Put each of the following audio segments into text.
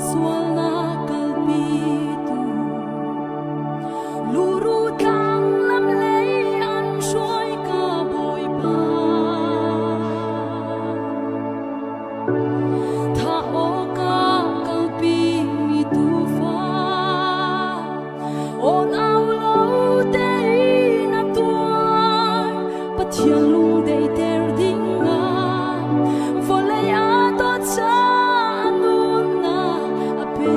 Sualnak kalpitu Luru tlang lam lei an hruai ka Bawipa. Thah awkah kalpi mi tuufa awn au lo tein a tuar. Pathian lung deiter dingah vawlei ah dawt ca nunnak a pek.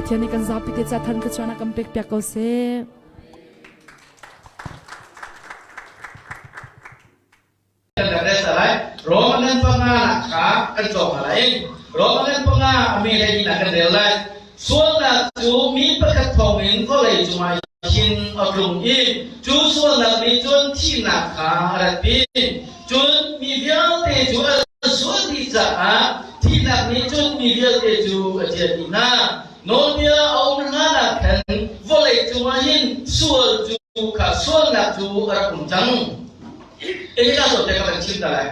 Pathian nih kan zapi te ca than thluachuahnak kan pek piak ko seh. Roman panga nak kha kan cawk hna lai. Roman panga a mi le ni kan rel lai. Sualnak cu mi pakhat thawngin vawlei cungah hin a tlung i cu sualnak nih cun thihnak kha a ratpi. Cun mi vialte cu an sual dih caah thihnak nih cun mi vialte cu a ciah dih hna. Nawlbia a um hlanah khan vawlei cungah hin sual cu kha sualnak cu a rak um cang. Eka so te ka kan chim ta lai.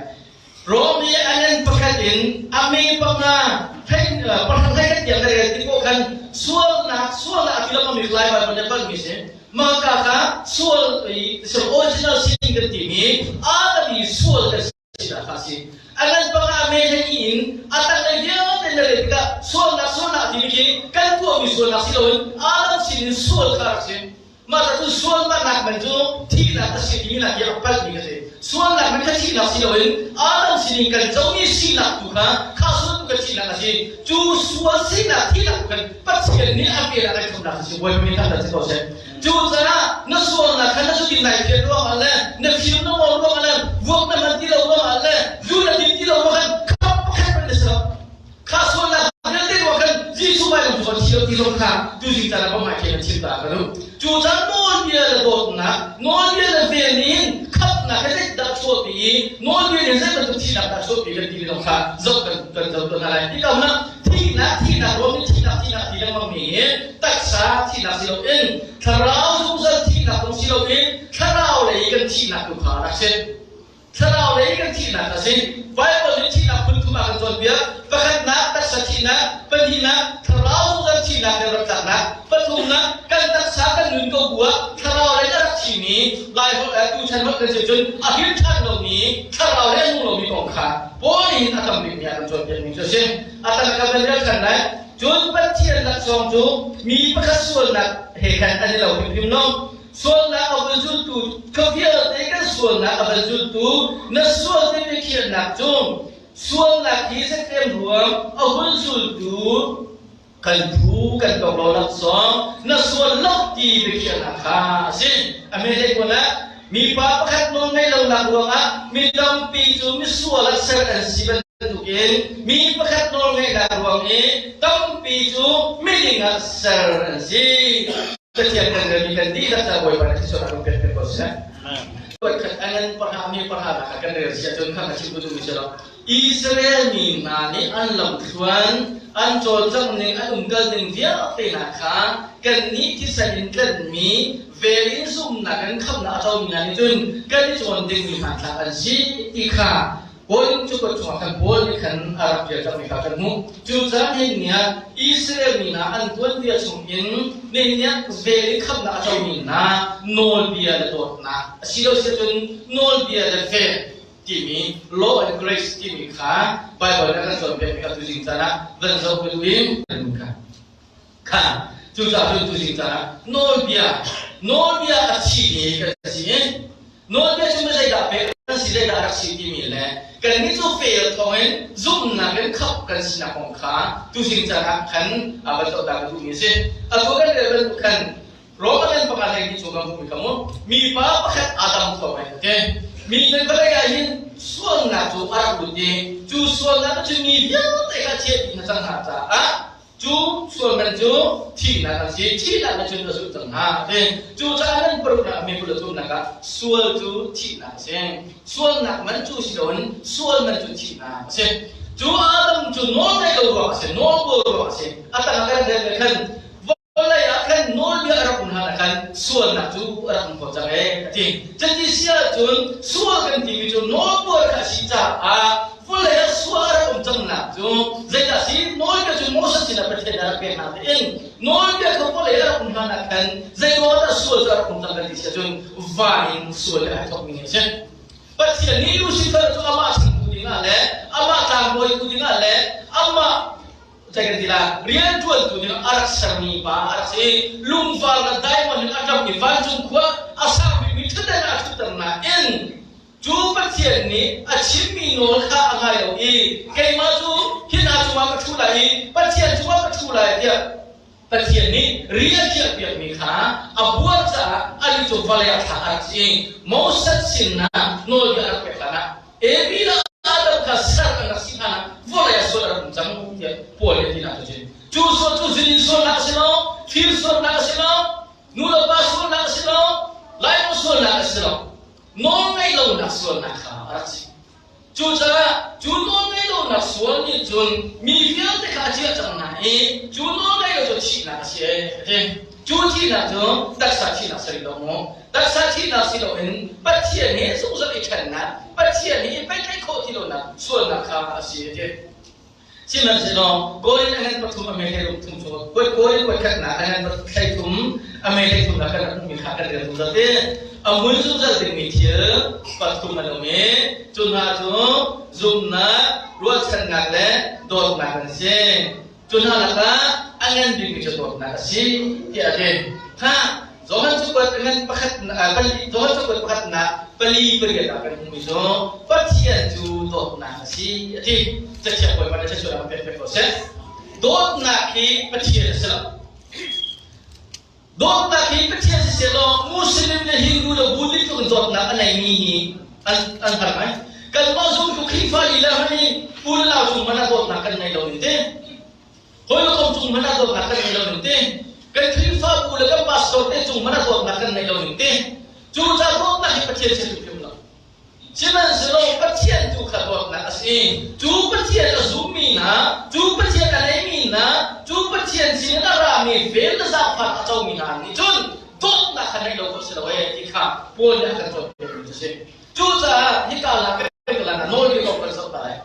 Rom i an en pakhat in a mi panga thei pahrang thei kan tiang rel ti ko khan sualnak sualnak a ti lo mi lai Bible ne bal mi si. Ma ka ka sual i original sin kan ti mi Adam i sual kan si da kha si. Anan panga me thei in atang lei vialte na rel tikah sualnak sualnak ti mi khi kan tuah mi sualnak si loin Adam sin in sual kha rak si. Mah cu sualnak man cu thihnak a si timi nak hi a palhmi a si. Sualnak man kha thihnak si loin Adam sinin kan comi sinak tu kha kha sual tu kan thihnak a si. Cu sual sinak thihnak tu khan Pathian nih a vel ah kan khumnak a si. Bawipa min thangṭhat si ko seh. Cucaah na sualnak kha na cutin nai phiat ruangah le na fim na ngol ruangah le vuak na hman ti lo ruangah le zu na din ti lo ruangah khan khap pakhat hmanh na si lo. Kha sualnak vialte ruah khan Jesuh vailam cu a thi lo ti zong kha tuzing caan ah bawmh ai an chim ta ka duh. Cu caan nawlbia le dawtnak, nawlbia le vel nih hin khamhnak he zeidah chuahpi i nawlbia nih zei bantuk thihnak dah chuahpi kan timi zong kha zoh kan kan zoh tawn hna lai. Hi ka hmun ah thihnak, thihnak ruang nih thihnak, thihnak ti lengmang mi hi taksa thihnak si loin thlarau zungzal thihnak zong si loin thlarau lei kan thihnak tu kha rak si. Thlarau lei kan thihnak a si. Bible nih thihnak phun thum ah kan cawnpiak. Pakhatnak taksa thihnak, pahnihnak thlarau zungzal thihnak le rak tlaknak, pathumnak kan taksa kan nun ko bu ah thlarau lei a rak thimi Lai holh eh tuchan holh kan si cun a hrin ṭhan lomi thlarau lei a nung lomi kong kha Paul nih a tam bikmi ah kan cawnpiakmi cu a si. A tang kan van rel ṭhan lai. Cun Pathian laksawng cu mi pakhat sualnak he khan an i lo hrimhrim lo. Sualnak a van zultu kha vialte kan sualnak a van zultu na sual timi khiahnak cu sualnak hi zetlem ruang a hun zultu kan phu kan tong lo laksawng na sual lo ti biakhiahnak kha a si. A hme hlei kun ah mipa pakhat nawl ngei lonak ruangah mi tampi cu misual ah ser an si bantukin mi pakhat nawl ngeihnak ruang i tampi cu miding ah ser an si. Pathian kan rel mi kan dihlak ca Bawipa na thisen ah pek pek ko seh. Voikhat anan pahra mi pahra nak kan rel sia cun kha ka chim duh mi si lo. Israel mi hna nih an lamthluan an cawlcangh ning an umkal ning vialte hna kha kannih thisen in tlenmi vel in zumnak in khamhnak a comi hna nih cun kan i cawn dingmi hmanthlak an si ti kha Paul cu kut chungah khan Paul nih khan a rak ṭial cangmi kha kan hmuh. Cucaah nihin ni ah Israel mi hna an tuanbia chungin nihin ni ah vel in khamhnak a comi hna nawlbia le dawtnak asilo si ahcun nawlbia le vel timi law and grace timi kha Bible nih a kan cawnpiakmi kha tuzing caan ah van zoh ka duh i kha kha cucaah cun tuzing caan ah nawlbia nawlbia a thimi kan si i Nawlbia cu zeidah pek kan si zeidah rak si timi le kannih cu fel thawngin zumhnak in khamh kan sinak kong kha tuzing caan ah khan van zohta ka duhmi a si. Atu kan rel bantuk khan Roman an pakhat hlei ni chung kan hmuhmi kha mu mipa pakhat Adam thawngin okay mi nan vawlei ah hin sualnak cu a rak lut i cu sualnak cu mi vialte kha chiah dih hna cang hna caah Cu sualman cu thihnak an si. Thihnak nih cun a zulh cang hna. Ti. Cucaah nan paruknak mi kul a thumnak ah sual cu thihnak a si. Sualnak man cu si loin sual man cu thihnak a si. Cu Adam cu nawl ngaih lo ruang a si, nawl buar ruang a si. A tang ah kan rel khan vawlei ah khan nawlbia a rak um hlan ah khan sualnak cu a rak um kho cang ee a ti. Cuti si ahcun sual kan timi cu nawlbuar kha a si caah Vawlei ah sual a rak um cangnak cu zeidah si nawlbia cu Moses sinah Pathian nih a rak pek hna tein nawlbia kha vawlei a rak um hlan ah khan zeiruang dah sual cu a rak um cang kan ti si ahcun van in sual a thawkmi a si. Pathian nih Lucifer cu amah changtu dingah le amah tlangbawitu dingah le amah zei kan ti la rianṭuantu dingah a rak sermi pa a rak si. Lungvar le diamond in a ṭammi vancung khua a sangmi ṭhutdan ah a ṭhutter nain Cu Pathian nih a chimmi nawl kha a ngai lo i keimah cu hi hna cungah ka ṭhu lai i Pathian cungah ka ṭhu lai tiah. Pathian nih ri a khiahpiakmi kha a buar caah ali cu vawlei ah thlak a rak si i Moses sinah nawlbia a rak pek hlanah Evi le Adam kha ser an rak si hlanah vawlei ah sual a rak um cang tiah Paul nih a tinak cu a chim. Cu sual cu zudin sualnak a si lo, thil sualnak a si lo, nu le pa sualnak a si lo, lainawng sualnak a si lo, nawlngaih lonak sualnak kha a rak si. Cucaah cu nawlngaihlonak sual nih cun mi vialte kha a ciah cang hna i cu nawlngaih lo cu thihnak a si ee a ti. Cu thihnak cu taksa thihnak si rih lo maw? Taksa thihnak si loin Pathian he zungzal i ṭhennak, Pathian he i pehtlaih khawh ti lonak sualnak kha a si a ti. Sihmanhsehlaw Korin a ngan pathum a mei hlei thum chung Korin kuatkhatnak a ngan hlei thum a mei hlei thumnak kan rak hmuhmi kha kan rel zungzal te. A mui zungzal dingmi thil pathum an um i cu hna cu zumhnak, ruahchannak le dawtnak an si. Cu hna lakah a ngan bikmi cu dawtnak a si tiah a ti. Kha Johan cakuat ngan pakhat pali Johan cakuat pakhatnak pali pariat ah kan hmuhmi cu Pathian cu dawtnak a si a ti. Cathiang Bawipa nih thluachuah pek pek ko seh. Dawtnak hi Pathian a si lo. Dawtnak hi Pathian si seh law Muslim le Hindu le Buddhist tluk in dawtnak a neimi hi an an har ngai. Kanmah zumtu Khrihfa lila hmanh hi u le nau cung hmanh ah dawtnak kan ngei lo ning te. Hawikom cung hmanh ah dawtnak kan ngei lo ning te. Kan Khrihfabu le kan pastor te cung hmanh ah dawtnak kan ngei lo ning te. Cu caah dawtnak hi Pathian si hrimhrim lo. Sihmanhsehlaw Pathian tu kha dawtnak a si. Cu Pathian a zummi hna, cu Pathian a neimi hna, cu Pathian sinin a rami vel le zaangfah a comi hna nih cun dawtnak kha neih lo khawh si lo ee ti kha Paul nih a kan cawnpiakmi cu a si. Cucaah hika la kan ah nawlbia kong kan zoh ta lai.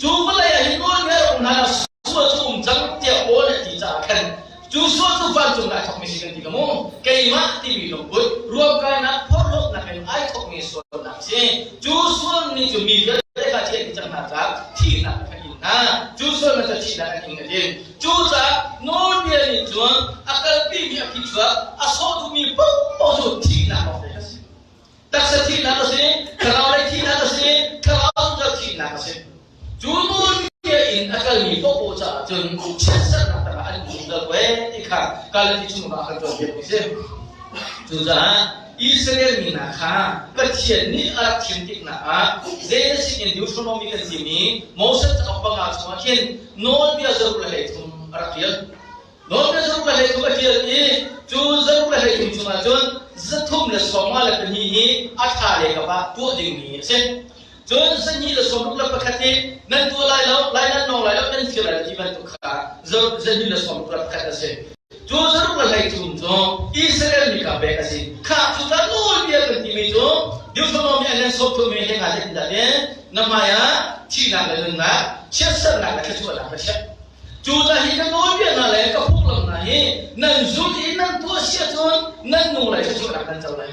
Cu vawlei ah hin nawlbia a um hlan ah sual cu um cang tiah Paul nih a ti caah khan cu sual cu vancung ah ai thawkmi si kan ti ka mu. Keimah timi lungput ruamkainak phorhlawtnak in ai thawkmi sualnak a si. Cu sual nih cu mi vialte kha thi an ti cang hna caah thihnak kha in hna. Cu sualnak cu thihnak an ing a ti. Cucaah nawlbia nih cun a kalpimi a phichuak a sawh duhmi paohpaoh cu thihnak lawng te a si. Taksa thihnak a si, thlarau lei thihnak a si, thlarau zungzal thihnak a si. Cu nawlbia in a kalmi paohpaoh caah cun chiatserhnak tangah an um zungzal ko ee ti kha Galati chungah a kan cawnpiakmi a si. Cucaah Israel mi hna kha Pathian nih a rak thim tiknak ah Genesis in Deuteronomy kan timi Moses cauk panga chungah khin nawlbia zaruk le 13 a rak ṭial. Nawlbia zaruk le 13 a ṭial i cu zaruk le 13 chungah cun 352 hi a ṭha le kap ah tuah dingmi a si. Cun 261 hi nan tuah lai lo, lai nan nawng lai lo, nan fir lai lo ti bantuk kha 261 a si. Cu zaruk le 13 cu Israel mi kha pek a si. Kha cu ta nawlbia kan timi cu Deuteronomy an nan sawm thumi he nga zeitindah ti na hmai ah thihnak le nunnak, chiatsernak le thluachuahnak ka chiah. Cu ca hi ka nawlbia hna le ka phunglam hna hi nan zulh i nan tuah si ahcun nan nung lai thluachuahnak nan co lai.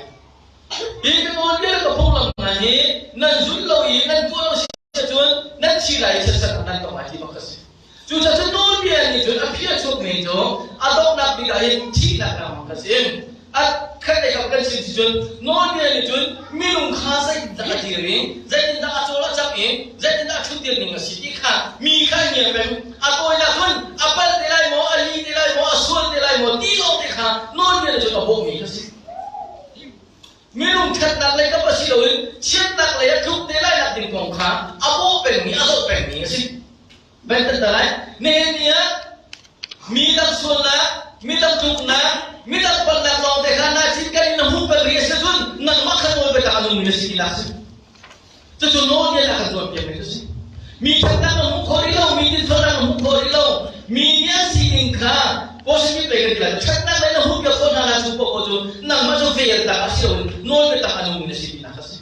Hi ka nawlbia le ka phunglam hna hi nan zulh lo i nan tuah lo si ahcun nan thi lai i chiatsernak nan tong lai ti bak a si. Cucaah cu nawlbia nih cun a phiah chukmi cu a donghnak bik ah hin thihnak lengmang kha si. A khat lei kam kan chim si cun nawlbia nih cun minung kha zeitindah a dir i zeitindah a cawl a cang i zeitindah a ṭhutdir ning a si ti kha mi kha a ngiar peng. A tawinak cun a palh te lai maw, a li te lai maw, a sual te lai maw ti lawng te kha nawlbia nih cun a bawhmi kha si. Minung ṭhatnak lei kam a si loin chiatnak lei a tluk te lai nak ding kong kha a bawh pengmi, a zoh pengmi a si. Bantan ta lai. Nihin ni ah mi dang sualnak, mi dang tluknak, mi dang palhnak lawng te kha na cin kan in na hmuh peng rih a si cun nangmah kha nawl biatak a nungmi na si tinak a si. Cucu nawlbia na kan cawnpiakmi cu a si. Mi ṭhatnak na hmuh khawh rih lo, mi dinfelnak na hmuh khawh rih lo, mi nih an sining kha possible pe kan ti lai. Ṭhatnak lei na hmuh piak khawh hna lai cu poah cu nangmah cu vel tak a si loin nawl biatak a nungmi na si tinak a si.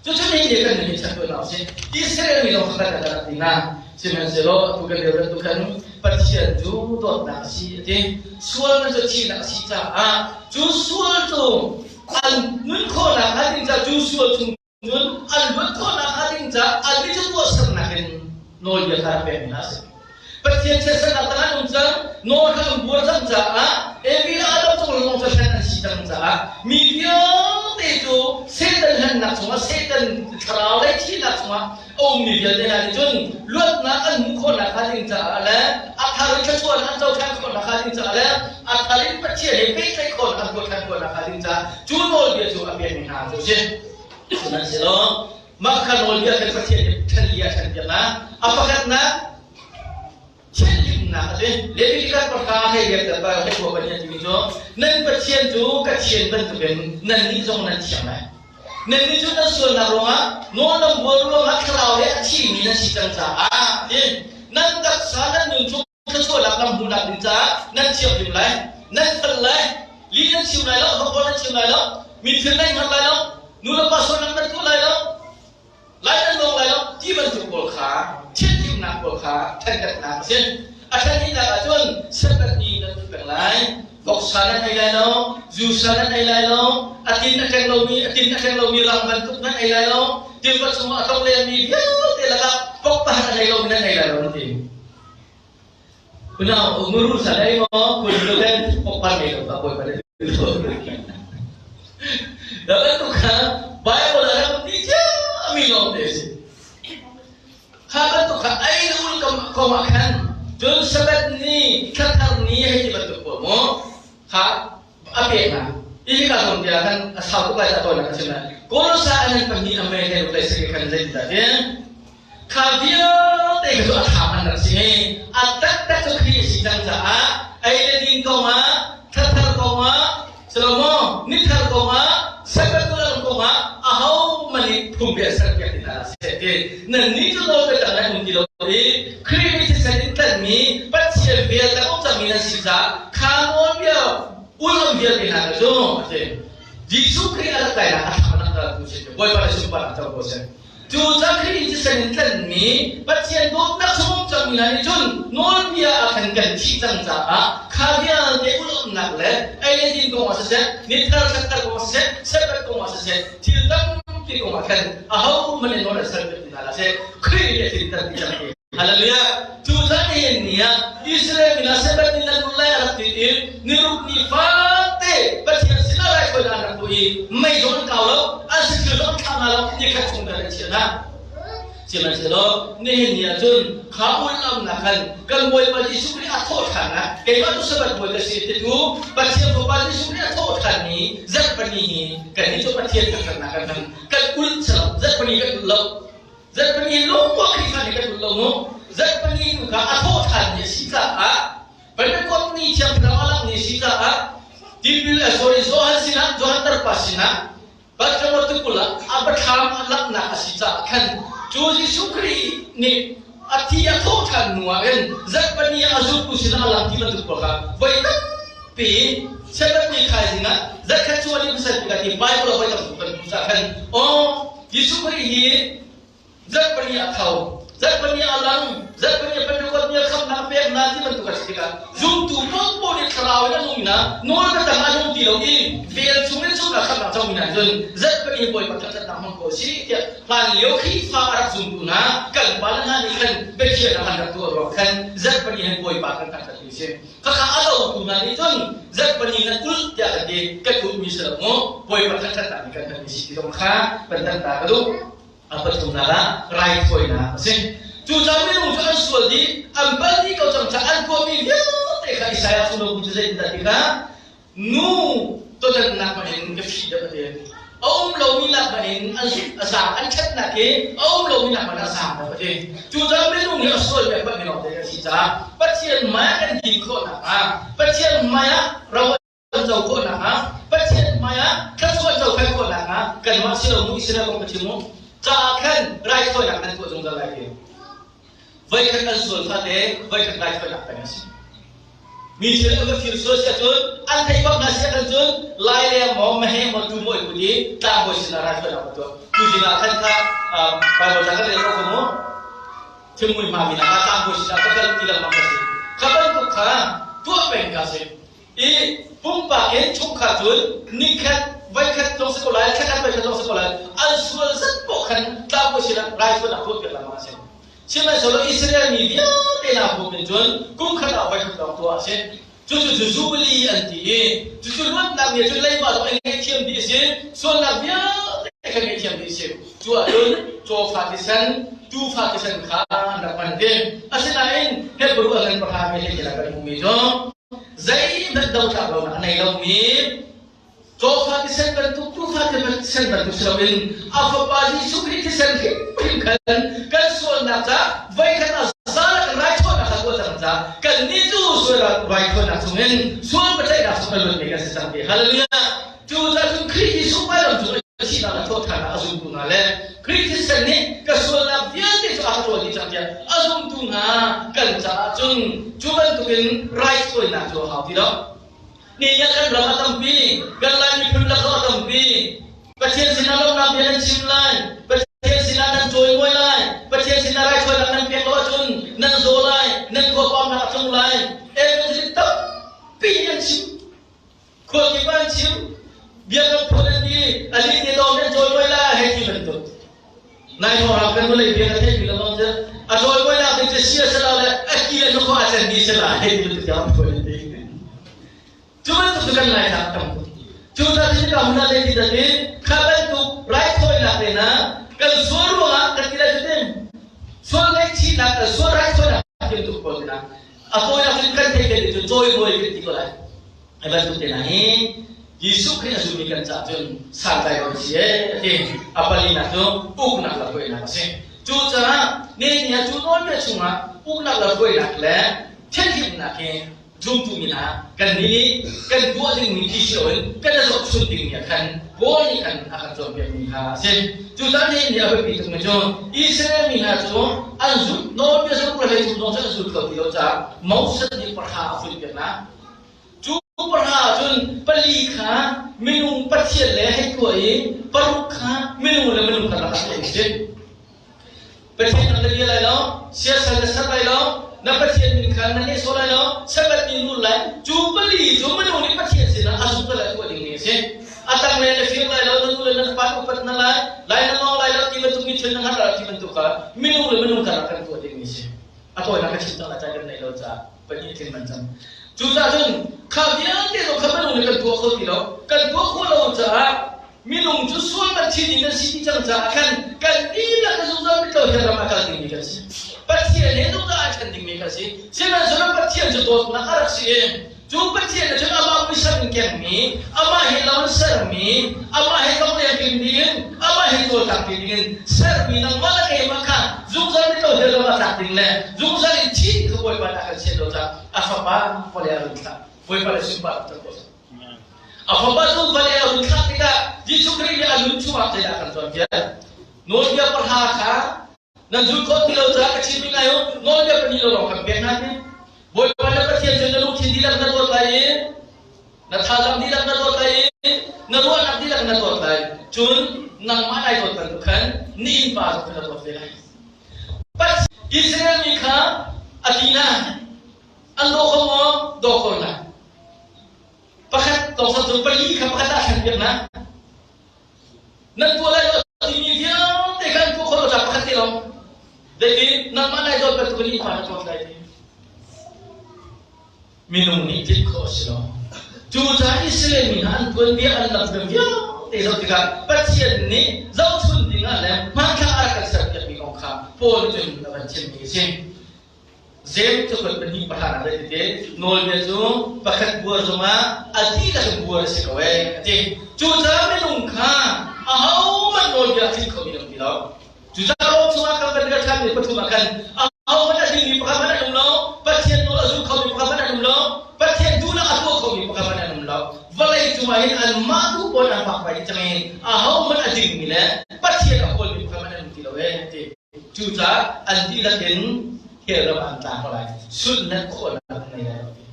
Cucu nihin ni kan nih chan tuah usih. Israel mi lawng kha kan rak ti hna. Sihmanhsehlaw atu kan lio bantuk khan Pathian cu dawtnak a si a ti. Sual cu thihnak a si caah cu sual cu an nun khawhnak hnga ding caah cu sual chung cun an luat khawhnak hnga ding caah an i cu tuahsernak in nawlbia kha rak pekmi hna a si. Pathian chiatsernak tangah an um cang, nawl kha an buar cang caah Evi le Adam cung lawng cu hlen an si cang caah mi vialte cu Satan hlennak chungah Satan thlarau lei thihnak chungah a ummi vialte hna nih cun luatnak an hmuh khawhnak hnga ding caah le a thar i thluachuah. thluachuah an co ṭhan khawh nakhnga ding caah le a thar in Pathian he pehtlaih khawh an tuah ṭhan khawh nakhnga ding caah cu nawlbia cu a pekmi hna cu a si. Sihmanhsehlaw mah kha nawlbia khan Pathian nih ṭhen li a ṭhenpiak hna. A pakhatnak thianhlimnak a si. Leviticus pahra hei riak le hei khua Pathian timi cu nan Pathian cu ka thian bantukin nannih zong nan thiang lai. Nannih cu nan sualnak ruangah nawl nan bual ruangah thlarau he a thimi nan si cang caah ti nan taksa nan nun chung thluachuahnak nan hmuhnak ding caah nan thianghlim lai, nan fel lai, li nan chim lai lo, hawkaw nan chim lai lo, mi thil nan hngal lai lo, nu le pa sualnak nan tuah lai lo, lai nan lawng lai lo ti bantuk pawl kha thianhlimnak pawl kha ṭhenkhatnak a si. A ṭhenhnak ahcun Sabbath ni nan tuah peng lai, voksa nan ei lai lo, zusa nan ei lai lo, a tin a ṭeng lomi a tin a ṭeng lomi rang bantuk nan ei lai lo, tiva chungah a tlong lengmi vialte lakah vok pakhat a ei lomi nan ei lai lo, an ti. Unau muru sa lai maw kun lu ten pokpan nei lo ka bawipa le Da bantuk kha Bible a rak ti cia mi lawng te si. Kha bantuk kha ai ul kam kong ah khan cun Sabbath ni thlathar ni hei ti bantuk pawl mu kha a pek hna. Ihi ka zong tiah khan a sau tuk lai ta tawn ka chim lai. Kolosa an pahnih a mei he lai se khan zei ti dah Kha vialte kha cu a thlam an rak si i a taktak cu Khrih a si cang caah ei le din kongah, thlathar kongah, Salomo nithar kongah, Sabbath lam kongah ahohmanh nih phungbia serpiak ti hna seh ti. Nannih cu nawl biatak nan um ti lo i Khrih nih thisen in tlanhmi Pathian vel tak um cangmi nan si caah kha nawlbia ulh vialte hna cu a si. Jesuh Khrih a rak kainak a thlam a langhter tu si. Bawipa le sunparnak co ko seh. Cu cang Khrih thisen in tlanhmi Pathian dawtnak chung cangmi hna nih cun nawlbia ah khan kan thih cang caah kha vialte ulh-awmnak le ei le din kong ah siseh, nithar thlathar kong ah siseh, Sabbath kong ah siseh, thil tampi kong ah khan ahohmanh nih nawl an ser ti hna hlah seh. Khrih nih a tlinter dih cang ti. Hallelujah! Cu caan nihin ni ah Israel mi hna Sabbath ni nan ulh lai a rak ti i niruk ni fate Pathian sinah raithawinak an rak tuah i mei zong an kau lo, an sathil zong an thlah hna lo, nikhat chung tal an chiah hna. Sihmanhsehlaw nihin ni ah cun kha ulhlamnak khan kan Bawipa Jesuh Khrih a thawh ṭhan ah keimah cu Sabbath bawi ka si titu Pathian Fapa Jesuh Khrih a thawh ṭhan ni zarhpini hi kannih cu Pathian thangṭhatnak kan hmang. Kan ulh zarhpini kan ulh lo. Zarhpini lungruah Khrihfa nih kan ulh lo mu. Zarhpini nu kha a thawh ṭhan ni a si caah Pentecost ni Thiang Thlarau a langh ni a si caah tipil sorry Johan sinah Johan tarpa sinah Patmos tikulh ah a biathlam a langhnak a si caah khan cu Jesuh Khrih nih a thi a thawh ṭhan hnu ah hin zarhpini ah a zultu sinah a lang ti bantuk pawl kha voi tampi Sabbath ni thaizing ah zarhkhat cu a lim hmasat bik ah ti Bible ah voi tam tuk kan hmuh caah khan aw Jesuh Khrih hi zarhpini a tho, zarhpini a lang, zarhpini a Pentecost ni a khamhnak pek hna ti bantuk a si tikah zumtu paohpaoh nih thlarau in a nung na nawl biatak a nung ti lo i vel chung in sungah khamhnak comi hna cun zarhpini hi Bawipa thangṭhatnak hmang ko si tiah hlan lio Khrihfa a rak zumtu hna kan pale hna nih khan biakhiahnak an rak tuah ruang khan zarhpini hin Bawipa kan thangṭhat mi si. Khakha a lotu hna nih cun zarhpini nan ulh tiah kan ti kan ulhmi si lo mu Bawipa thangṭhatnak nih kan hmanmi si ti zong kha kan tan ta ka duh. A pathumnak ah raithawinak a si. Cu caan minung cu an sual dih, an bal dih ko cang caah an tuahmi vialte kha Isaiah sunglaw bu cu zeitindah ti kha nu todannak hmanh in ka fih deuh a ti. A um lomi nak hmanh in an a zaang an ṭhatnak hi a um lomi nak hmanh a zaang deuh a ti. Cu caan minung hi a sual bik hmanh lawng te kan si caah Pathian hmai ah kan din khawh nakhnga Pathian hmai ah ro an co khawh nakhnga Pathian hmai ah thluachuah co kai khawh nakhnga kanmah si lo mu Israel kong ka chim mu caah khan raithawinak nan tuah zungzal lai ti. Voikhat an sual fate voikhat raithawinak peng a si. Mi thil an va fir sual si ahcun an theih bak hna si ahcun cun lai leng maw meheh maw tu maw i put i tlangbawi sinah raithawinak va tuah. Tu zing ah khan kha Bible ca kan rel ko kha mu. Thingmui hma mi ah tlangbawi sinah va kal ti lengmang ka si. Kha bantuk kha tuah peng ka si. I pumpak in chungkhar cun nikhat voikhat zong si ko lai, thlakhat voikhat zong si ko lai, an sual zat poh khan tlangbawi sinah raithawinak tuah piak lengmang a si. Sihmanhsehlaw Israel mi vialte hna huap in cun kum khat ah voikhat lawng tuah a si. Cucu cu Jubilee an ti i cucu luatnak ni cun leiba zong an ngaihthiam dih a si, sualnak vialte kha ngaihthiam dih a si. Cu ahcun cawfa thisen. Tuufa thisen kha an rak hman ding. Asinain Hebrew a ngan pahra mi he kan hmuhmi cu zeihmanh dotlak lonak a nei lomi cawfa thisen bantuk tuufa thisen bantuk si loin a fapa Jesuh Khrih thisen hrimhrim khan kan sualnak ca voikhat a zalak raithawinak kha tuah cang ca kan nih cu sual raithawinak chungin sual biaceihnak chung kan luatmi kan si cang ti. Hallelujah! Cu cun Khrih Jesuh vailam cung i thihnak le thawhṭhannak a zumtu hna le Khrih thisen nih ka sualnak vialte cu a ka ṭawl dih cang tiah a zumtu hna kan caah cun cu bantukin raithawinak cu a hau ti lo. Ni ah kan ram a tampi, kan Lai miphun lak a tampi. Pathian sinah lawmhnak bia nan chim lai, Pathian sinah nan cawimawi lai, Pathian sinah raithawinak nan pek lo ahcun nan zaw lai, nan khua pamnak a tlung lai. Evangelist tampi an chim. Khualkip ah an chim. Biakam phun an ti, a li te dawm an cawimawi lai hei ti bantuk. Nai hrawng kan vawlei bia ka theih mi lengmang cu a cawimawi nak ding cu sia sala le a ki le nukhua a cen mi sala hei ti bantuk tiang an cawi an ti. Cu bantuk cu kan lai nak tam tuk. Cu ta tin ka huna le ti dat in kha bantuk raithawinak te na kan sual ruangah kan ti lai cu tin sual ngaihchihnak sual raithawinak ti bantuk pawl te na a fawinak cun kan theih te cu cawimawi kan ti ko lai. Hi bantuk te hna hi Jesuh Khrih a zummi kan caah cun santlai lo si ee a ti. A palinak cu uknak le hruainak a si. Cucaah nihin ni ah cu nawlbia chungah uknak le hruainak le thianhlimnak hi zumtu mi hna kan nih kan tuah dingmi ti si loin kan i zohchun dingmi ah khan Paul nih khan a kan cawnpiakmi kha a si. Cucaah nihin ni a biapi tukmi cu Israel mi hna cu an zumh nawlbia zumh le hlei zumh zong cu an zul kho ti lo caah Moses nih pahra a funpiak hna. Cu pahra cun pali kha minung pathian le hei tuah i paruk kha minung le minung karlak ah tuah si. Pathian na bia lai lo, siasal na ser lai lo, na Pathian min kha na nehsawh lai lo, Sabbath ni nul lai. Cu pali cu minung nih Pathian sinah a zumh le tuah ding mi a si. A tang le na fir lai lo, na nu le na pa upat na lai, lai na ngong lai lo ti bantuk mi thil na hngalh lai ti bantuk kha minung le minung karlak kan tuah ding mi a si. A tawinak ka chim cang lai ca kan neih lo caah pahnih tling man cang. Cucaah cun kha vialte zong kha minung nih kan tuah kho ti lo. Kan tuah khawh lo caah minung cu sual kan thin in kan si dih cang caah khan kan dihlak in zungzal mit lo hian ram a kal dingmi kan si. Pathian he zungzal ai ṭhen dingmi kan si. Sihmanhsehlaw Pathian cu dawtnak a rak si i Cu Pathian nih cun amah muisam in kengmi, amah he lo in sermi, amah he tlongleng pin ding, amah he cawlcang pi dingin sermi nangmah le keimah kha zungzal in lo hell a tlak ding le zungzal in thi kha Bawipa nih a kan sian lo caah a fapa vawlei a run thlah. Bawipa le sunparnak cu ko. A fapa cu vawlei a run thlah tikah Jesuh Khrih nih a nun chungah zeidah a kan cawnpiak? Nawlbia pahra kha Nan zul khawh ti lo caah ka chim lai u. Nawlbia pahnih lo lawng kan pek hna ti. Bawipa na Pathian cu na lungthin dihlak na dawt lai i na thazaang dihlak na dawt lai i na ruahnak dihlak na dawt lai. Cun nangmah nai dawt bantuk khan na innpa zong kha na dawt ve lai. Israel mi kha a ti hna. An daw kho maw? Daw kho hna. Pakhat tawngsa cu pali kha pakhat ah thlen piak hna. Nan tuah lai lo timi vialte kha an tuah khawh lo caah pakhat te lawng. Zeitin nangmah nai dawt bantuk in innpa na dawt lai ti. Minung nih tlinh khawh a si lo. Cucaah Israel mi hna an tuanbia an lamhruai vialte zoh tikah Pathian nih zohchun dingah le hmanthlak a rak kan serpiakmi kong kha Paul nih cun a van chimmi a si. Jeim cakuat pahnih pahra ah zei ti nawlbia cu pakhat buar zongah a dihlak in buar a si ko ee a ti. Cucaah minung kha ahohmanh nawlbia a tlinh khomi an um ti lo. Cucaah Rom chungah kan van kal ṭhanmi pathum ah khan ahohmanh a dingmi pakhat hmanh an um lo, Pathian nawl a zul khomi pakhat hmanh an um lo, Pathian duhnak a tuah khomi pakhat hmanh an um lo. Vawlei cungah hin anmah duh pawl an vak vai cang i ahohmanh a dingmi le Pathian a kawlmi pakhat hmanh an um ti lo ee a ti. Cucaah an dihlak in hell ram ah an tla ko lai. Sulhnak khawhnak an ngei lai lo ti.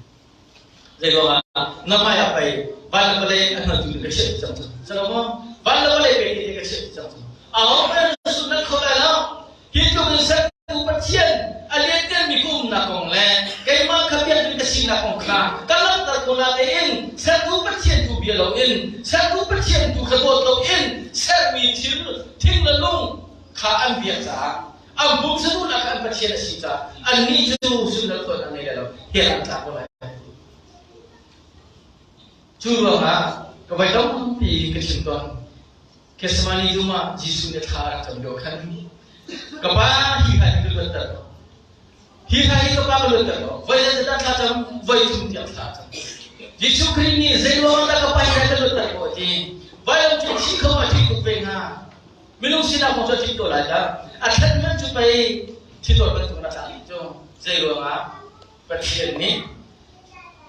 Zeiruangah na hmai ah pei van le vawlei a hngaltu ka chiah cang cu. Salo maw? Van le vawlei pei te ka chiah cang cu. Aho hmanh sulhnak kho lai lo. Hi tluk in sertu Pathian a lianhnganmi ka umnak kong le keimah kha biakinn ka sinak kong kha ka langhter ko natein sertu Pathian tu bia loin sertu Pathian tu kha dawt loin sermi thil thing le lung kha an biak caah an pumsa duhnak kha an Pathian a si caah annih cu sullam tuan an ngei lai lo hell an tla ko lai. Cu ruangah ka voi tampi ka chim tawn. Gethsemane dum ah Jesuh nih thla a rak cam lio khan. Ka pa hi kha hi ka luatter ko. Hi kha hi ka pa ka luatter ko. Voi zeizat thla cam, voi thum tiang thla cam. Jesuh Khrih nih zei ruang dah ka pa hi ka luatter ko a ti. Vailam cu thi kho a thi tuk ve hnga. Minung sinak kong cu a thi ko lai dah. A thlen man cu pei thi tawl bantuk na tla cu zei ruangah Pathian nih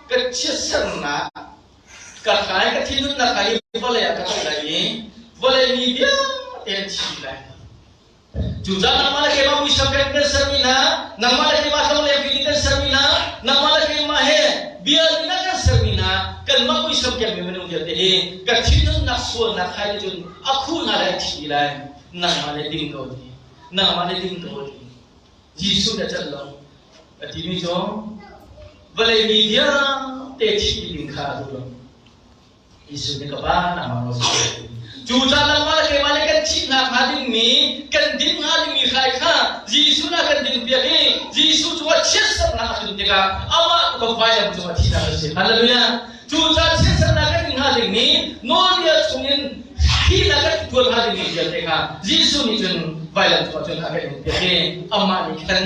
ka chiatsernak ka hlai ka thinhunnak kha hi vawlei ah ka toih lai i vawlei mi vialte an thi lai. Cucaah nangmah le keimah muisam kan kan sermi hna, nangmah le keimah hlong le vi kan sermi hna, nangmah le keimah he bia na kan sermi hna, kanmah muisam kemmi minung vialte hi ka thinhunnak sualnak hai cun a khu hna lai thi lai, nangmah le ding ko ti, nangmah le ding ko ti. Jesuh na cat lo a timi cu vawlei mi vialte thih ding kha a duh lo. Jesuh nih ka pa nangmah nawl si. Cu caan nangmah le keimah le kan thihnak hnga dingmi kan din hnga dingmi hrai kha Jesuh na kan din piak i Jesuh cungah chiatsernak a tlun tikah amah tu kan vailam cungah thihnak a si. Hallelujah. Cu caan chiatsernak kan din hnga dingmi nawlbia chungin thihnak kan tuan hnga dingmi vialte kha Jesuh nih cun vailam cungah cun a kan in piak i amah nih khan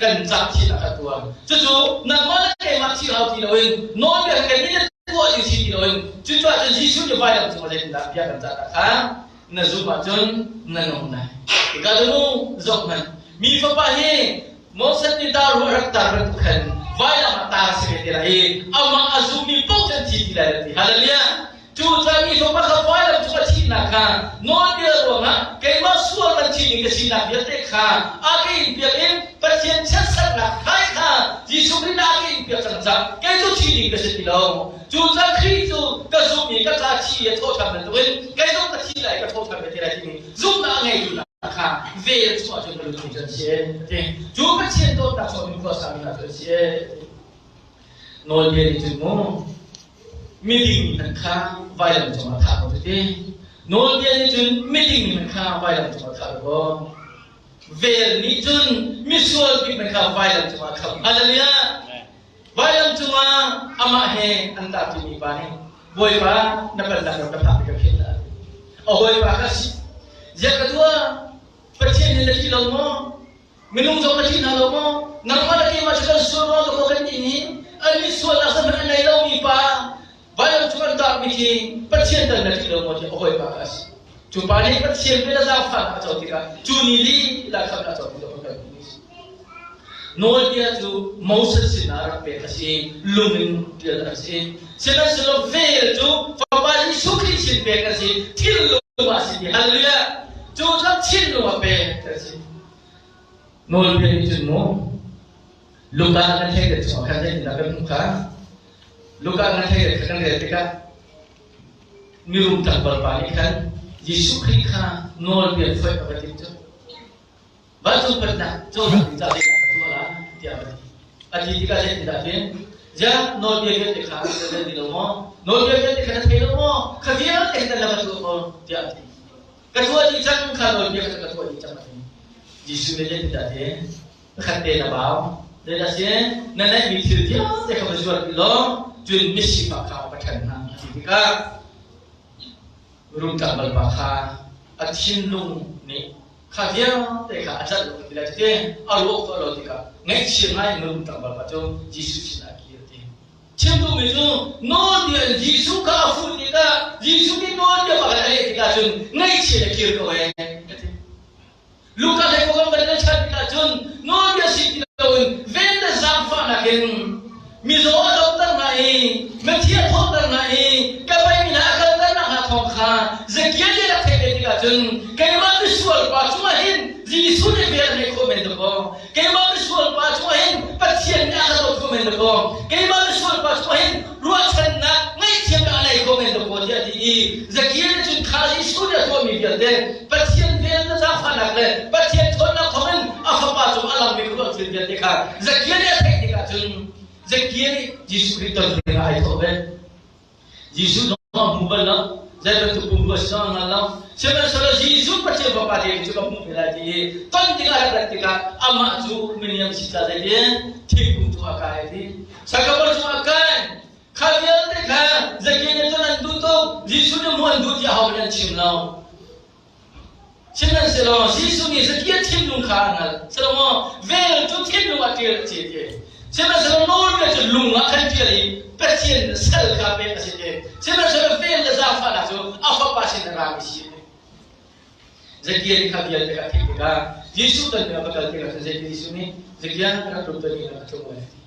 kan cah thihnak a tuar. Cucu nangmah le keimah thih hau ti loin nawlbia kan nih tuah ding si ti loin cucaah cun Jesuh nih vailam cungah zeitindah bia kan cah kha na zumh ahcun na nung lai. Hika cu mu zoh hmanh. Mi fapa hi Moses nih dar ruah rak tar bantuk khan vailam ah tar si ve te lai i amah a zummi paoh cu an thi ti lai ti. Hallelujah. Cu caan mi fapa kha vailam cung a thihnak kha nawlbia ruangah keimah sual man thi ding ka sinak vialte kha a ka in piak in Pathian chiatsernak khai kha Jesuh Khrih nih a ka in piak cang cang. Kei cu thi ding ka si ti lo. Cu caan Khrih cu ka zumh i ka ca thi i a thawhṭhan bantukin kei zong ka thi lai ka thawhṭhan ve te lai timi zumhnak a ngeitu hna kha vel chungah cun ka lut cu an si. Cu Pathian dawtnak chungah min khua sami hna cu an si. Nawlbia nih cun mu miding an kha vailam cungah thah ko ti. Nawlbia nih cun miding an kha vailam cungah thah ko. Vel nih cun misual bik man kha vailam cungah kham. Hallelujah. Vailam cungah amah he an tarṭimi pa nih Bawipa na pennak ram ka phak ka philh dah. A hawipa kha si. Ziah ka tuah? Pathian nih na ṭih lo maw? Minung zong na ṭih hna lo maw? Nangmah le keimah cu kan sual ruang dawkaw kan ih ni annih sualnak zeihmanh a nei lomi pa vailam cung an tarmi khi Pathian tal na ṭih lo maw tiah a hawipa kha a si. Cu pa nih Pathian vel a zaangfahnak a co tikah cu ni lila khan a co ti lo kan hmuh. Nawlbia cu Moses sinah rak pek a si, lung in ṭial a si. Sihmanhsehlaw vel cu Fapa Jesuh Khrih sin pek a si, thinlung ah a si ti. Hallelujah! Cu cu thinlung ah pek a si. Nawlbia nih cun mu Luka kan theih le chungah khan zeitindah kan hmuh kha? Luka kan theih le kan rel tikah mirum tlangval pa nih khan Jesuh Khrih kha nawlbia foih a va timh cu. Vancung pennak cozah ding caah zeidah ka tuah lai tiah a va ti. A ti tikah zeitindah a ti? Ziah nawlbia vialte kha na rel ti lo maw? Nawlbia vialte kha na thei lo maw? Kha vialte kha na va tuah ko tiah a ti. Ka tuah dih cang kha nawlbia kha ka tuah dih cang a ti. Jesuh nih zeitindah a ti? Pakhat te na bau. Zeidah si? Na neihmi thil vialte kha va zuar dih law cun misifak kha va ṭhen hna a ti tikah rum tlangval pa kha a thinlung nih kha vialte kha a cat lo ti lai te a ruah khawh lo tikah ngaihchia ngai in rum tlangval pa cu Jesuh sinah a kir ti. Chim duhmi cu nawlbia in Jesuh kha a fuh tikah Jesuh nih nawlbia pakhat a leh tikah cun ngaihchia in a kir ko ee a ti. Luka hlei ko kan kan chan tikah cun nawlbia si ti loin ven le zaangfahnak in mizaw a damter hna i mithi a thawhter hna i ka beimi hna a kalter hna thawng kha Zakia nih a rak theih ve tikah cun keimah misual pa cungah hin Jesuh nih vel a ngei khawh men dakaw keimah misual pa cungah hin Pathian nih a ka dawt khawh men dakaw keimah misual pa cungah hin ruahchannak ngaihthiamnak a nei khawh men dakaw tiah a ti i Zakia nih cun kha Jesuh nih a tuahmi vialte Pathian vel na zaangfahnak le Pathian ṭhawnnak thawngin a fapa cung a langmi khuaruah thil vialte kha Zakia nih a theih tikah cun Zakia nih Jesuh Khrih ton dingah ai thawh ve. Jesuh zong a hmu bal lo. Zei bantuk pumrua si zong a hngal lo. Sihmanhsehlaw Jesuh Pathian Fapa te cu ka hmuh ve lai ti i ton dingah a rak rat tikah amah cu miniam si ca zeitin thingkung cungah kai a ti. Sakapar cungah kai. Kha vialte kha Zakia nih cun an duh tuk. Jesuh nih hmuh an duh ti ahohmanh an chim lo. Sihmanhsehlaw Jesuh nih Zakia thinlung kha a hngalh. Salomo vel cu thinlung ah ṭial a si a ti. Sihmanhsehlaw nawlbia cu lung ah khan ṭial i Pathian sal kha pek a si a ti. Sihmanhsehlaw vel le zaangfahnak cu a fapa sin a rami si a ti. Zakia nih kha vialte kha a theih tikah Jesuh ton a va kal tikah cun zeitin Jesuh nih Zakia ka rak tlum tuan in ka tlung lai a ti.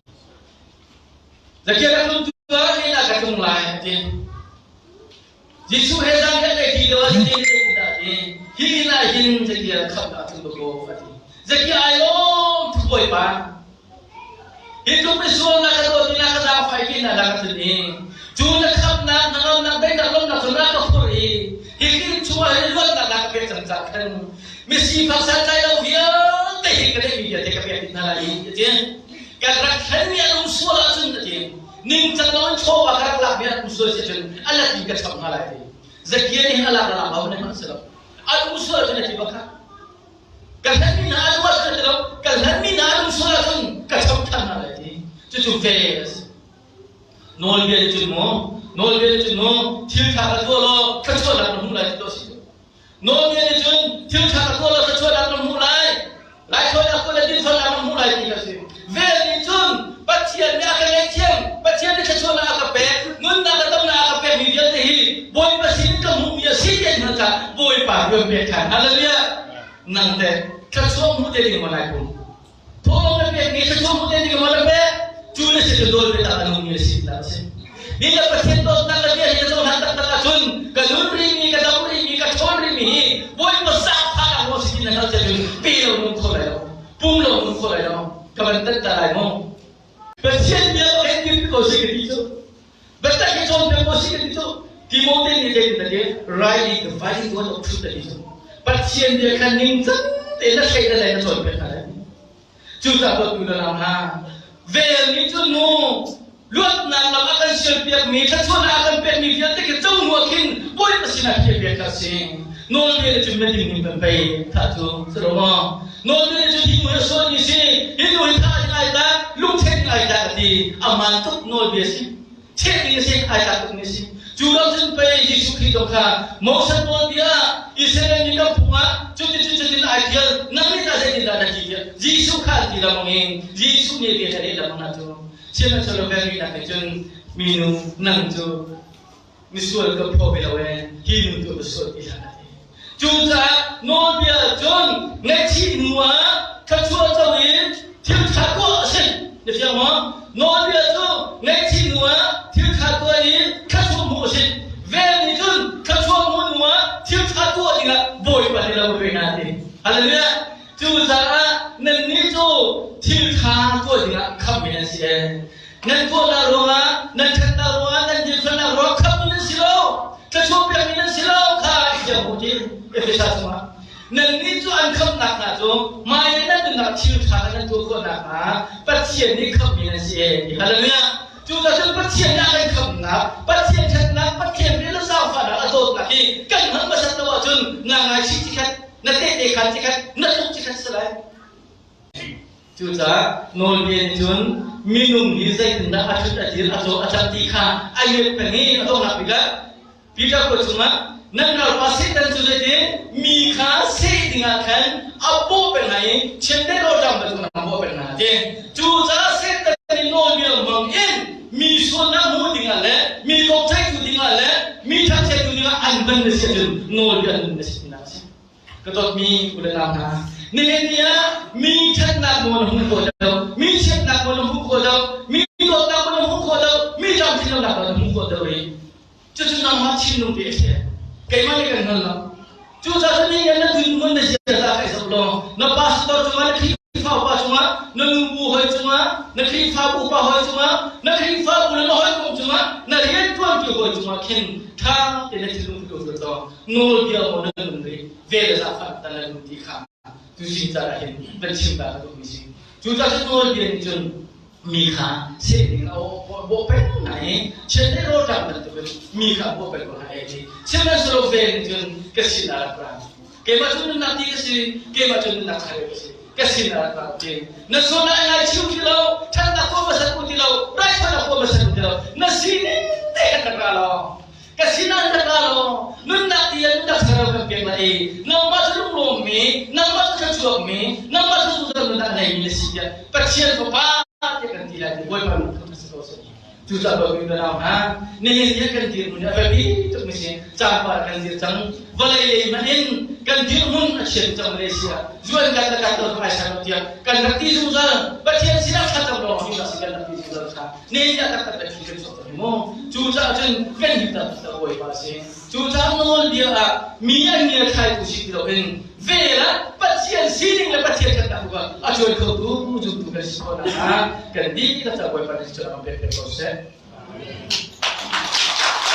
Zakia rak tlum tuah in a ka tlung lai a ti. Jesuh he zan kan ei ti lo ah zeitin dah a ti? Hi inn ah hin Zakia khamh a tlung ko a ti. Zakia ai lawm tuk Bawipa. Hi tluk misual na ka dawt i na ka zaangfai ti na ka tlun i cu na khamhnak na ngamnak daihnak lawmnak cu na ka phurh i hi inn chungah hin luatnak na ka pek cang caah khan misifak santlai lo vialte hi ka neihmi vialte ka pek hna lai i a ti. Ka rak thlenmi an um sual ahcun a ti. Ningcang loin chawva ka rak lakmi an um sual si ahcun a let in ka cham hna lai ti. Zakia nih hin a lak a lak lo ne hmanh si lo. An um sual ahcun a ti bak kha. Ka hlanmi hna an uat ti lo. Ka hlanmi hna an um sual ahcun ka cham than hna lai ti. Cucu ve a si. Nawlbia nih cun maw nawlbia nih cun maw thil tha kha tuah law thluachuahnak na hmuh lai ti to si. Nawlbia nih cun thil ṭha ka tuah lo thluachuahnak na hmuh lai, laithawinak tuah le dinfelnak na hmuh lai ti kha a si. Vel nih cun Pathian nih a ka ngaihthiam, Pathian nih thluachuahnak a ka pek, nunnak le damnak a ka pekmi vialte hi Bawipa sin ka hmuhmi a si ti an hngalh caah Bawipa rian pek ṭhan. Hallelujah! Nang teh thluachuah hmu te ding maw nai pum? Thawng na pekmi thluachuah hmu te ding maw na pek? Cu na si cu dawl biatak a nungmi na si ti a si. Ni le Pathian dawtnak le bia hi na cohlan taktak ahcun ka nun rihmi, ka dam rihmi, ka ṭhawn rihmi hi Bawipa zaangfahnak maw si ti na hngalh cun pe lo nung kho lai lo, pum lo nung kho lai lo, ka van tanh ta lai mu. Pathian bia ka hin dirpi ko si ka ti cu. Biatak hi cawnpiak ko si ka ti cu. Timote nih zeitin a ti? Rightly dividing the word of truth a ti cu. Pathian bia kha ningcang tein na hrei na lei na cawnpiak hna lai. Cucaah dawtmi le nau hna, vel nih cun mu luatnak lam a kan sialpiakmi, thluachuahnak a kan pekmi vialte khi cohnu ah khin Bawipa sinah khiahpiak kha a si. Nawlbia nih cun na dinning kan pei thah cu si lo maw? Nawlbia nih cun hi nu hi a sualmi si, hi nu hi thah ding ai tlak, lungthen ding ai tlak a ti. Aman tuk nawlbia si. Chehmi a si, ai tlak tukmi a si. Cu lo cun pei Jesuh Khrih zong kha Moses nawlbia Israel mi kan phung ah cuticun cutin ai tial, nang nih tah zeitindah na ti tiah Jesuh kha an ti lengmang i Jesuh nih bia a leh lengmang hna cu sihmanhsehlaw velngeihnak nih cun minu nang cu misual ka phaw ve lo ee, hi nu tu va sual ti hlah a ti. Cucaah nawlbia cun ngaihchih hnu ah thluachuah co in thil ṭha tuah a si. Na fiang maw? Nawlbia cu ngaihchih hnu ah thil ṭha tuah i thluachuah hmuh a si. Vel nih cun thluachuah hmuh hnu ah thil ṭha tuah dingah Bawipa nih lo ve hna ti. Hallelujah! Cucaah nannih cu thil ṭha tuah dingah khamhmi nan si ee. Nan tuahnak ruangah, nan ṭhatnak ruangah, nan dinfelnak ruangah khamhmi nan si lo. Thluachuah pekmi nan si lo kha i fiang u ti Efesa chungah. Nannih cu an khamhnak hna cu hmai nan nunnak thil ṭha kha nan tuah khawh nakhnga Pathian nih khamhmi nan si ee ti. Hallelujah! Cucaah cun Pathian nih a kan khamhnak, Pathian ṭhatnak, Pathian rian le zaangfahnak a dawtnak hi kan hngalh hmasat lo ahcun na ngaichih cikhat, na tehte khan cikhat, na tluk cikhat si lai. Cucaah nawlbia nih cun minung hi zeitindah a ṭhut a dir a caw a cam ti kha a let peng i a donghnak bik ah Peter khua chungah nan ralpa Satan cu zeitin mi kha seh dingah khan a bawh peng hna i chiandeih rawlṭam bantuk in a bawh peng hna a ti. Cucaah Satan nih nawlbia hmang in mi sualnak hmu dingah le mi kong ceihtu dingah le mi thangchiattu dingah an ban na si ahcun nawlbia an nun na si tinak a si. Ka dawtmi u le nau hna, nihin ni ah mi ṭhatnak maw na hmuh khawh lo, mi chiatnak maw na hmuh khawh lo, mi dawtnak maw na hmuh khawh lo, mi tlamtlin lonak maw na hmuh khawh lo i cucu nangmah thinlung te a si. Keimah nih kan hngal lo. Cucaah cun nihin na dirhmun na ziaza kai zoh law na pastor cungah na Khrihfa upa cungah na nubu hawi cungah na Khrihfabu upa hawi cungah na Khrihfabu le na hawikom cungah na rianṭuantu hawi cungah khin ṭha tein na thinlung ku ruat law nawlbia maw na nun rih vel le zaangfah ta na nun ti kha tuzing caan ah hin van chim ta ka duhmi si. Cucaah cun nawlbia nih cun mi kha seh ding a bawh peng hna i chiandeih rawlṭam bantukin mi kha a bawh peng ko hna e ti. Sihmanhsehlaw vel nih cun ka sin ah rak ra. Keimah cu nunnak ti ka si, keimah cu nunnak thar ka si. Ka sin ah rak ra ti. Na sualnak ai ngaichih ti lo, ṭhatnak tuah hmasat u ti lo, raithawinak tuah hmasat u ti lo, na sining te khan rak ra law ka sinah na ra law nunnak ti ah nunnak thlarau kan pek lai i nangmah cu lunglawm. mi, nangmah cu thluachuak mi, nangmah cu zungzal nun a neimi na si tiah Pathian Fapa tiah kan ti lai ti Bawipa min thangṭhat si ko seh. Cucaah Bawipa mi nau hna, nihin hi kan dirhmun hi a biapi tuk mi si. Caangpar kan dir cang. Vawlei lei hmanh in kan dirhmun a chia cang Malaysia. Zuan kan la kan ton ai san tiah kan rak ti zungzal. Pathian sinah thlacam lawng hi si kan rak ti zungzal kha. Nihin ah taktak kan thi kan chuak cang mu. Cucaah cun kan him tak tak Bawipa si. Cucaah nawlbia ah mi an ngiar thlaitu si ti loin vel ah Pathian sining le Pathian kan tak a cuai khotu zumtu kan si khawh nakhnga kan dihlak ca Bawipa nih cu a pek ko seh.